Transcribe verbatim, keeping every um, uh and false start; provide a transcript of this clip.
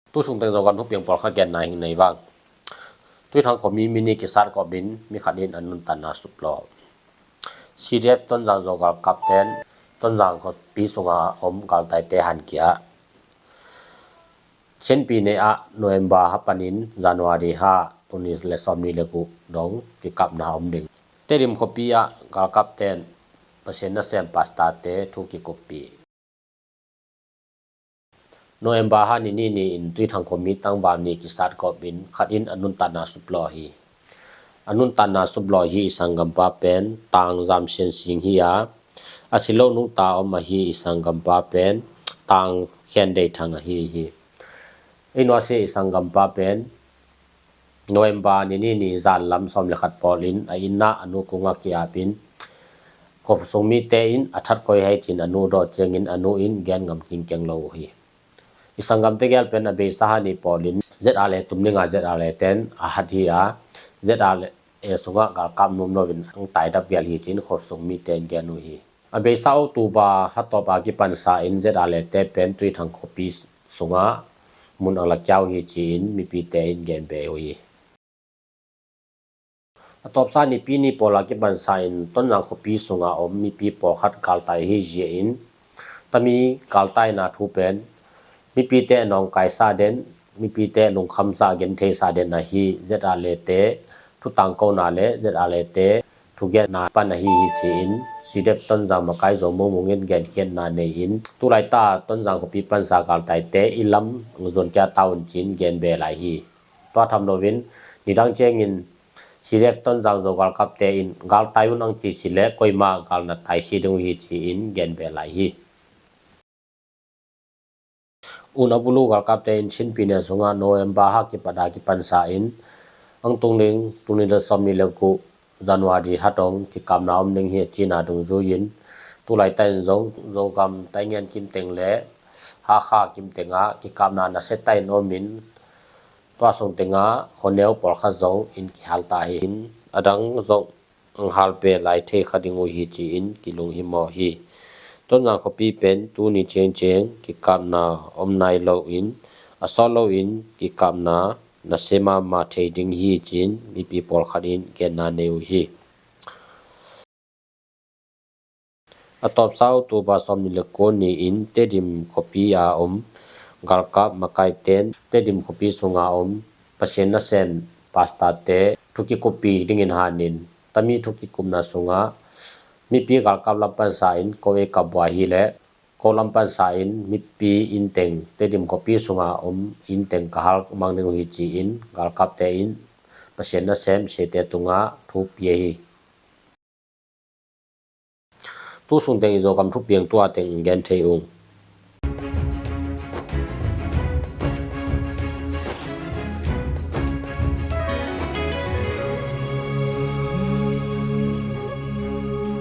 Tu sungteng Zogam thupiang pawlkhat genna hing nei vang. Tuithang khuami mi nih kisat gawpin mi khat in a nuntakna suplawh. C D F Tonzang Zo galkapten Tonzang khuapi sunga om galtaite hankiah Chinpi nei ah November ha panin January ha tul nih le sawmnih le guk dong kikapna om ding. Tedim khuapi ah galkapten Pasian nasem pastorte thu kikuppih. November ha ni nih ni-in Tuithang khuami tangval nih kisat gawpin khat in a nuntakna suplawh hi. A nuntakna suplawh hi i sanggampa pen Tang Zam Sian Sing hi a, a si lo nungta om ahi i sanggampa pen Tang Khian Dei Thang ahi hi. Ei nuasi i sanggampa pen November ni nih ni zan lam sawm le khat pawlin a inn ah a nu kungah ki-apin khuasung mite in a that koi hai cin a nu dawh ciangin a nu in gen ngam kingkeng lo uh hi. I sanggamte gel pen a beisa ha ni pawlin Z R A tum ninga Z R A ten a hat hi a, Z R A sungah galkap nuam loin ang taidap gel hi cin khuasung mite in gen uh hi. A beisa October ha tawp a kipansa in Z R A te pen Tuithang khuapi sungah mun ang la kiau hi ci-in mipite in gen be uh hi. A tawpsa Nipi ni pawl a kipansa in Tonzang khuapi sunga om mipi pawlkhat galtai hi zia in tami galtaina thu pen mipite a nawngkaisa den, mipite a lungkhamsa a gentheisa den ahi Z R A te thutangkona le Z R A te thugenna pan ahi hi ci-in C D F Tonzang makai Zo Mung Mung in genkhiatna nei-in tulaita Tonzang khuapi pansa galtaite i lam ang zuan kia ta un ci-in gen be lai hi. Tua tham loin nidang ciangin C D F Tonzang Zo galkapte in galtai un ang ci si le koima gal na tai si ding uh hi ci-in gen be lai hi. Un a bulu galkapte in Chinpi ne sungah November ha kipat a kipansa in ang tung ding tul nih le sawmnih le guk January ha dong kikapna om ding hi a cina dungzui in tulaita in zong Zogam Taingen kimteng le Hakha kimtengah kikapna nasia ta in om in tua sungtengah khuaneu pawlkhat zong in kihal ta hi in a dang zong ang hal pe lai thei kha ding uh hi ci-in kilung hi mawh hi. Tonzang khuapi pen tuni ciangciang kikapna om nai loin a sawt loin kikapna nasia mahmah thei ding hi ci-in mipi pawlkhat in genna nei uh hi. A tawpsa October sawmnih le kua ni-in Tedim khuapi a om galkap makaiten Tedim khuapi sunga om Pasian nasem pastorte thu kikuppi dingin hanin tami thu kikupna sungah mipi galkap lam pansa in ko ei kap bua hi le ko lam pansa in mipi innteng Tedim khuapi sunga om innteng ka hal mang ding uh hi ci-in galkapte in Pasian nasem siate tungah thu pia hi. Tu sungteng i Zogam thupiang tua teng gen thei ung.